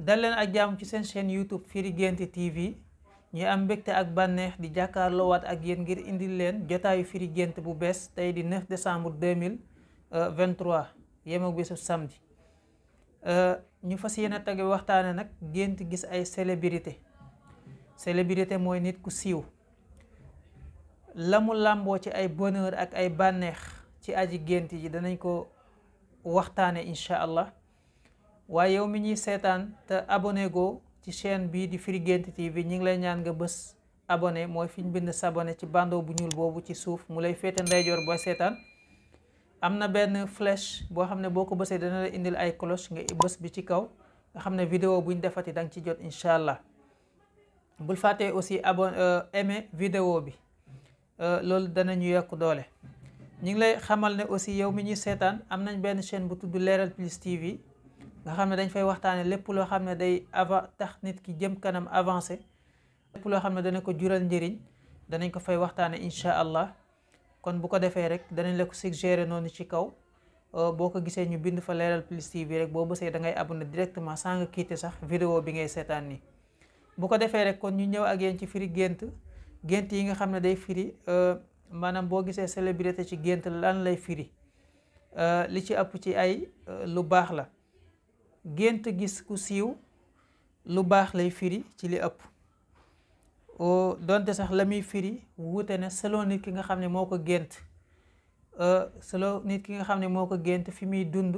dal leen ak jàmm ci seen chaîne YouTube Firi Guent TV ñuy am mbégte ak bànneex di jàkkaarloowaat ak yéen ngir indil leen jotaayu Firi Guent bu bees tey di 9 décembre 2023 yem ak bisu samedi ñu fas yéene tege waxtaane nag gént gis ay célébrité mooy nit ku siiw la mu làmboo ci ay bonheur ak ay bànneex ci aji gént ji danañ ko waxtaane incha allah. waaye yow mi ñuy seetaan te abonné go ci chaîne bii di Firi Guent TV ñi ngi lay ñaan nga bës abonné mooy fi ñu bind s'abonné ci bandeau bu ñuul boobu ci suuf mu lay féete ndeyjoor booy seetaan am na benn flèche boo xam ne boo ko bësee dana la indil ay cloche nga bës bi ci kaw nga xam ne vidéo buñ defati da nga ci jot incha allah. bul fàttee aussi aimé vidéo bi loolu danañu yokk doole. ñi ngi lay xamal ne aussi yow mi ñuy seetaan am nañ benn chaîne bu tudd Leral Plus TV nga xam ne dañ fay waxtaane lépp loo xam ne day tax nit ki jëm kanam avancé lépp loo xam ne dana ko jural njëriñ danañ ko fay waxtaane incha allah. kon bu ko defee rek danañ la ko suggéré noonu ci kaw boo ko gisee ñu bind fa Leral Plus TV rek boo bësee da ngay abonné directement sans nga quitter sax vidéo bi ngay seetaan nii. bu ko defee rek kon ñu ñëw ak yéen ci firi gént yi nga xam ne day firi maanaam boo gisee célébrité ci gént lan lay firi li ci ëpp ci ay lu baax la. gént gis ku siiw lu baax lay firi ci li ëpp donte sax la muy firi wuute ne selon nit ki nga xam ne moo ko gént fi muy dund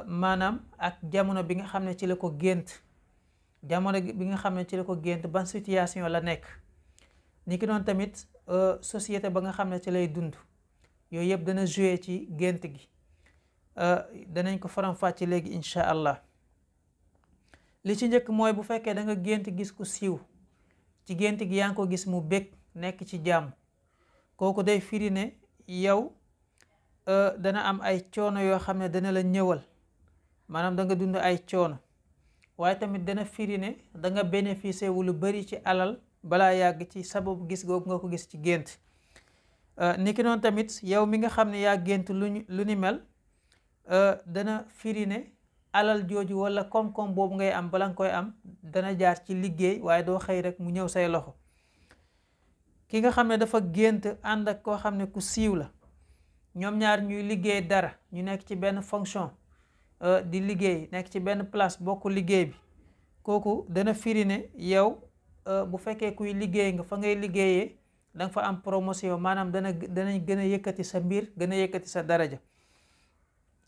maanaam ak jamono bi nga xam ne ci la ko gént ban situation la nekk ni ki noonu tamit société ba nga xam ne ci lay dund yooyu yëpp dana jouer ci gént gi danañ ko faram-fàcce léegi incha allah. li ci njëkk mooy bu fekkee da nga gént gis ku siiw ci gént gi yaa ngi ko gis mu bég nekk ci jàmm kooku day firi ne yow dana am ay coono yoo xam ne dana la ñëwal maanaam da nga dund ay coono waaye tamit dana firi ne da nga bénéficier wu lu bari ci alal balaa yàgg ci sababu gis googu nga ko gis ci gént. niki noonu tamit yow mi nga xam ne yaa gént lu ni mel dana firi ne alal jooju wala koom-koom boobu ngay am bala nga koy am dana jaar ci liggéey waaye doo xëy rek mu ñëw say loxo. ki nga xam ne dafa gént ànd ak koo xam ne ku siiw la ñoom ñaar ñuy liggéey dara ñu nekk ci benn fonction di liggéey nekk ci benn place bokk liggéey bi kooku dana firi ne yow bu fekkee kuy liggéey nga fa ngay liggéeyee da nga fa am promotion maanaam danañ gën a yëkkati sa mbir gën a yëkkati sa daraja.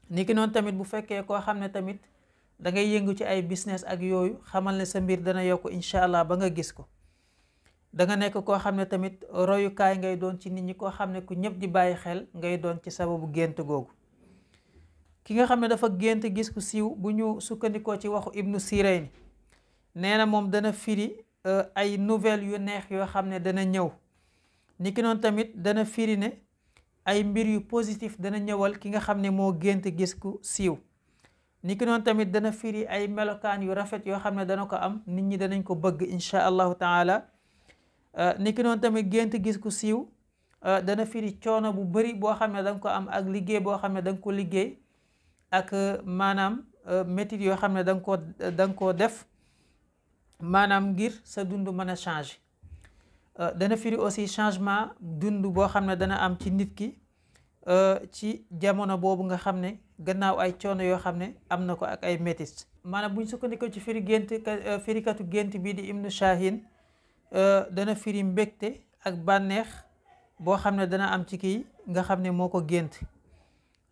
niki noonu tamit bu fekkee koo xam ne tamit da ngay yëngu ci ay business ak yooyu xamal ne sa mbir dana yokk incha allah ba nga gis ko. da nga nekk koo xam ne tamit royukaay ngay doon ci nit ñi koo xam ne ku ñëpp di bàyyi xel ngay doon ci sababu gént googu. ki nga xam ne dafa gént gis ku siiw bu ñu sukkandikoo ci waxu Ibnu Sirayni nee na moom dana firi ay nouvelles yu neex yoo xam ne dana ñëw. niki noonu tamit dana firi ne ay mbir yu positif dana ñëwal ki nga xam ne moo gént gis ku siiw. niki noonu tamit dana firi ay melokaan yu rafet yoo xam ne dana ko am nit ñi danañ ko bëgg incha allahu taala. niki noonu tamit gént gis ku siiw dana firi coono bu bari boo xam ne danga ko am ak liggéey boo xam ne danga ko liggéey ak maanaam métit yoo xam ne danga koo def maanaam ngir sa dund mën a changer. dana firi aussi changement dund boo xam ne dana am ci nit ki ci jamono boobu nga xam ne gannaaw ay coono yoo xam ne am na ko ak ay métit. maanaam bu ñu sukkandikoo ci firikatu gént bii di Ibnu Shahin dana firi mbégte ak bànneex boo xam ne dana am ci kii nga xam ne moo ko gént.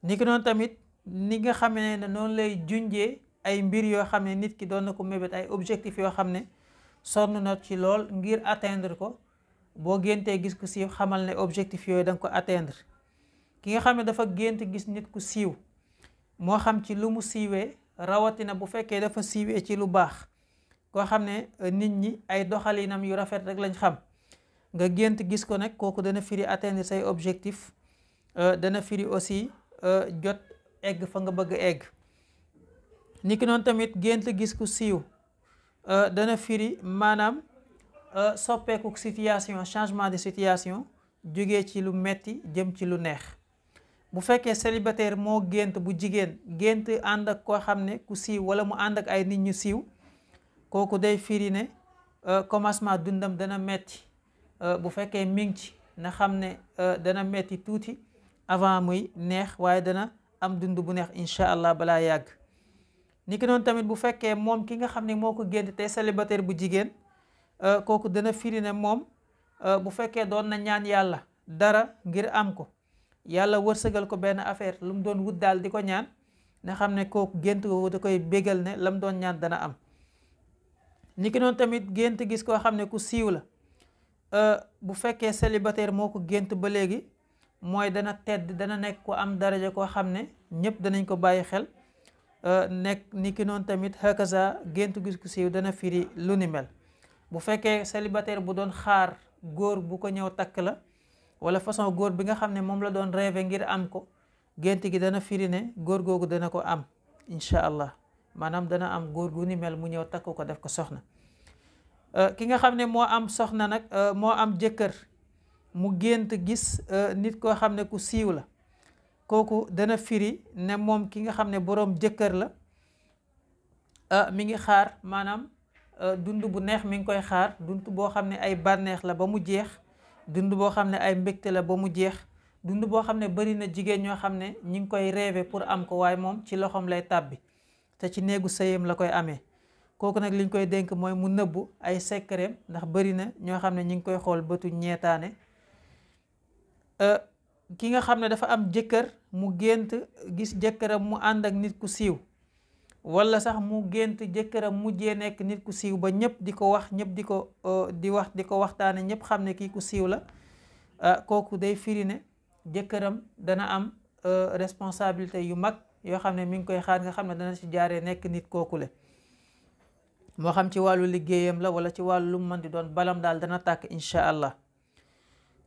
ni ki noonu tamit ni nga xam ne noonu lay junjee ay mbir yoo xam ne nit ki doon na ko mébét ay objectif yoo xam ne sonn na ci lool ngir atteindre ko boo géntee gis ku siiw xamal ne objectif yooyu da nga ko atteindre. ki nga xam ne dafa gént gis nit ku siiw moo xam ci lu mu siiwee rawatina bu fekkee dafa siiwee ci lu baax koo xam ne nit ñi ay doxalinam yu rafet rek lañ xam nga gént gis ko nag kooku dana firi atteindre say objectif dana firi aussi jot egg fa nga bëgg egg. niki noonu tamit gént gis ku siiw dana firi maanaam soppeeku situation changement de situation jógee ci lu metti jëm ci lu neex. bu fekkee célibataire moo gént bu jigéen gént ànd ak koo xam ne ku siiw wala mu ànd ak ay nit ñu siiw kooku day firi ne commencement dundam dana metti. Bu fekkee mi ngi ci na xam ne dana metti tuuti avant muy neex, waaye dana am dund bu neex incha allah balaa yàgg. ni ki noonu tamit bu fekkee moom ki nga xam ne moo ko gént te célibataire bu jigéen, kooku dana firi ne moom bu fekkee doon na ñaan yàlla dara ngir am ko, yàlla wërsëgal ko benn affaire lu mu doon wut daal di ko ñaan, na xam ne kooku gént ko da koy bégal ne lam doon ñaan dana am. ni ki noonu tamit gént gis koo xam ne ku siiw la, bu fekkee célibataire moo ko gént ba léegi, mooy dana tedd, dana nekk ku am daraja koo xam ne ñëpp danañ ko bàyyi xel. nekk ni ki noonu tamit hakaza gént gis ku siiw dana firi lu ni mel. bu fekkee célibataire bu doon xaar góor bu ko ñëw takk la, wala façon góor bi nga xam ne moom la doon rêvé ngir am ko, gént gi dana firi ne góor googu dana ko am incha allah, maanaam dana am góor gu ni mel mu ñëw takk ko def ko soxna. ki nga xam ne moo am soxna nag, moo am jëkkër, mu gént gis nit koo xam ne ku siiw la, kooku dana firi ne moom ki nga xam ne boroom jëkkër la, mi ngi xaar maanaam dund bu neex mi ngi koy xaar, dund boo xam ne ay bànneex la ba mu jeex, dund boo xam ne ay mbégte la ba mu jeex, dund boo xam ne bari na jigéen ñoo xam ne ñi ngi koy rêver pour am ko, waaye moom ci loxoom lay tàbbi te ci néegu sëyam la koy amee. kooku nag liñ koy dénk mooy mu nëbbu ay secret, ndax bari na ñoo xam ne ñi ngi koy xool bëtu ñeetaane. ki nga xam ne dafa am jëkkër, mu gént gis jëkkëram mu ànd ak nit ku siiw, wala sax mu gént jëkkëram mujjee nekk nit ku siiw ba ñëpp di ko wax, ñëpp di ko waxtaane, ñëpp xam ne kii ku siiw la, kooku day firi ne jëkkëram dana am responsabilité yu mag yoo xam ne mi ngi koy xaar, nga xam ne dana ci jaaree nekk nit kookule. moo xam ci wàllu liggéeyam la wala ci wàllu lu mu mën di doon, balam daal dana tàkk incha allah.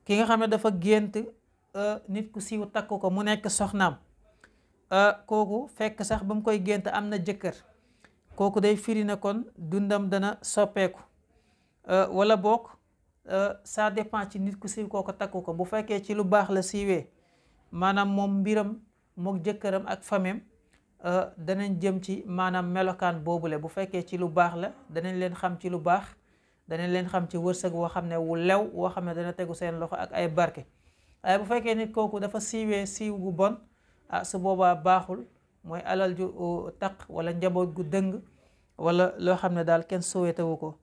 ki nga xam ne dafa gént nit ku siiw takk ko mu nekk soxnaam, kooku fekk sax ba mu koy gént am na jëkkër, kooku day firi ne kon dundam dana soppeeku. wala boog ça dépend ci nit ku siiw kooko takk ko. bu fekkee ci lu baax la siiwee, maanaam moom mbiram mook jëkkëram ak famem danañ jëm ci maanaam melokaan boobule. bu fekkee ci lu baax la, danañ leen xam ci lu baax, danañ leen xam ci wërsëg woo xam ne wu lew, woo xam ne dana tegu seen loxo ak ay barke. waaye bu fekkee nit kooku dafa siiwee siiw gu bon, su boobaa baaxul, mooy alal ju taq wala njaboot gu dëng, wala loo xam ne daal kenn sowetawu ko.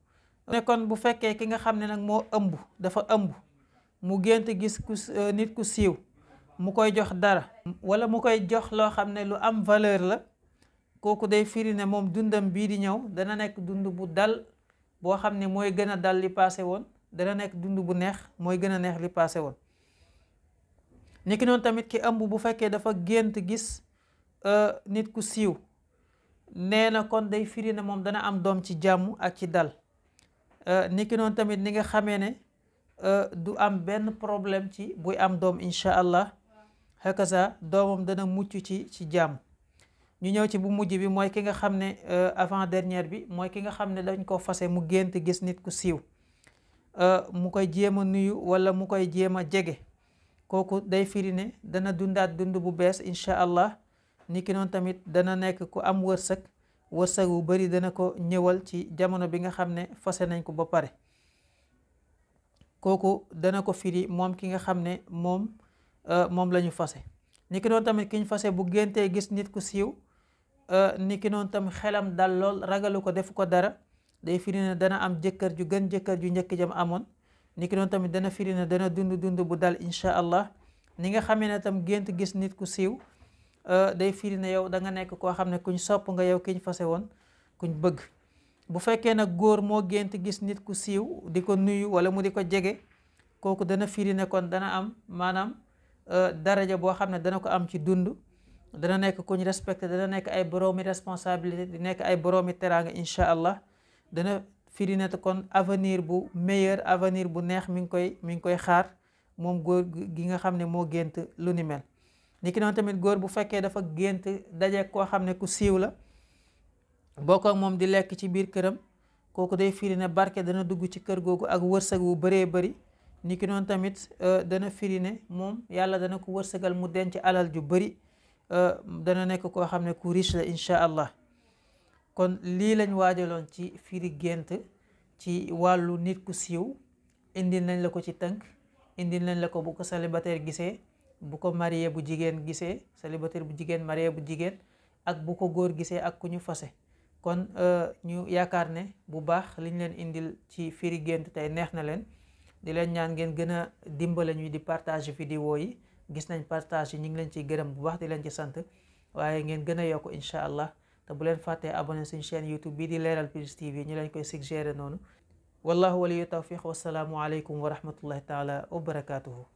ne kon bu fekkee ki nga xam ne nag moo ëmb, dafa ëmb, mu gént gis nit ku siiw mu koy jox dara, wala mu koy jox loo xam ne lu am valeur la, kooku day firi ne moom dundam bii di ñëw dana nekk dund bu dal, boo xam ne mooy gën a dal li passé woon, dana nekk dund bu neex, mooy gën a neex li passé woon. niki noonu tamit ki ëmb bu fekkee dafa gént gis nit ku siiw, nee na kon day firi ne moom dana am doom ci jàmm ak ci dal. niki noonu tamit ni nga xamee ne du am benn problème ci buy am doom incha allah, hakaza doomam dana mucc ci jàmm. ñu ñëw ci bu mujj bi, mooy ki nga xam ne avant dernière bi, mooy ki nga xam ne dañ ko fase, mu gént gis nit ku siiw, mu koy jéem a nuyu wala mu koy jéem a jege, kooku day firi ne dana dundaat dund bu bees incha allah. niki noonu tamit dana nekk ku am wërsëg wu bari dana ko ñëwal ci jamono bi nga xam ne fase nañ ko ba pare. kooku dana ko firi moom ki nga xam ne moom la ñu fase. niki noonu tamit ki ñu fase bu géntee gis nit ku siiw, niki noonu tamit xelam dal lool, ragalu ko, defu ko dara, day firi ne dana am jëkkër ju gën jëkkër ju njëkk jam amoon. niki noonu tamit dana firi ne dana dund bu dal incha allah. ni nga xamee ne tam gént gis nit ku siiw, day firi ne yow da nga nekk koo xam ne kuñ sopp nga, yow ki ñu fase woon kuñ bëgg. bu fekkee nag góor moo gént gis nit ku siiw di ko nuyu wala mu di ko jege, kooku dana firi ne kon dana am maanaam daraja boo xam ne dana ko am ci dund, dana nekk kuñ respecté, dana nekk ay boroomi responsabilité, di nekk ay boroomi teraanga incha allah. dana firi ne kon avenir bu meilleur, avenir bu neex mi ngi koy xaar moom góor gi nga xam ne moo gént lu ni mel. niki noonu tamit góor bu fekkee dafa gént daje koo xam ne ku siiw la, bokk ak moom di lekk ci biir këram, kooku day firi ne barke dana dugg ci kër googu ak wërsëg wu bëree bëri. niki noonu tamit dana firi ne moom yàlla dana ko wërsëgal mu denc alal ju bëri, dana nekk koo xam ne ku riche la incha allah. kon lii lañ waajaloon ci firi gént ci wàllu nit ku siiw. indil nañ la ko ci tënk, indil nañ la ko bu ko célibataire gisee, bu ko marié bu jigéen gisee, célibataire bu jigéen marié bu jigéen, ak bu ko góor gisee ak ku ñu fase. kon ñu yaakaar ne bu baax liñ leen indil ci firi gént tey neex na leen. di leen ñaan ngeen gën a dimbale ñu di partage vidéo yi. gis nañ partage yi ñu ngi leen ciy gërëm bu baax di leen ci sant, waaye ngeen gën a yokk incha allah. te bu leen fàttee abonné suñu chaîne YouTube bii di Leral Plus TV ñu leen koy suggéré noonu. wallahu waliyu tawfiq, wassalaamu aleykum wa rahmatullahi taala wa barakatuhu.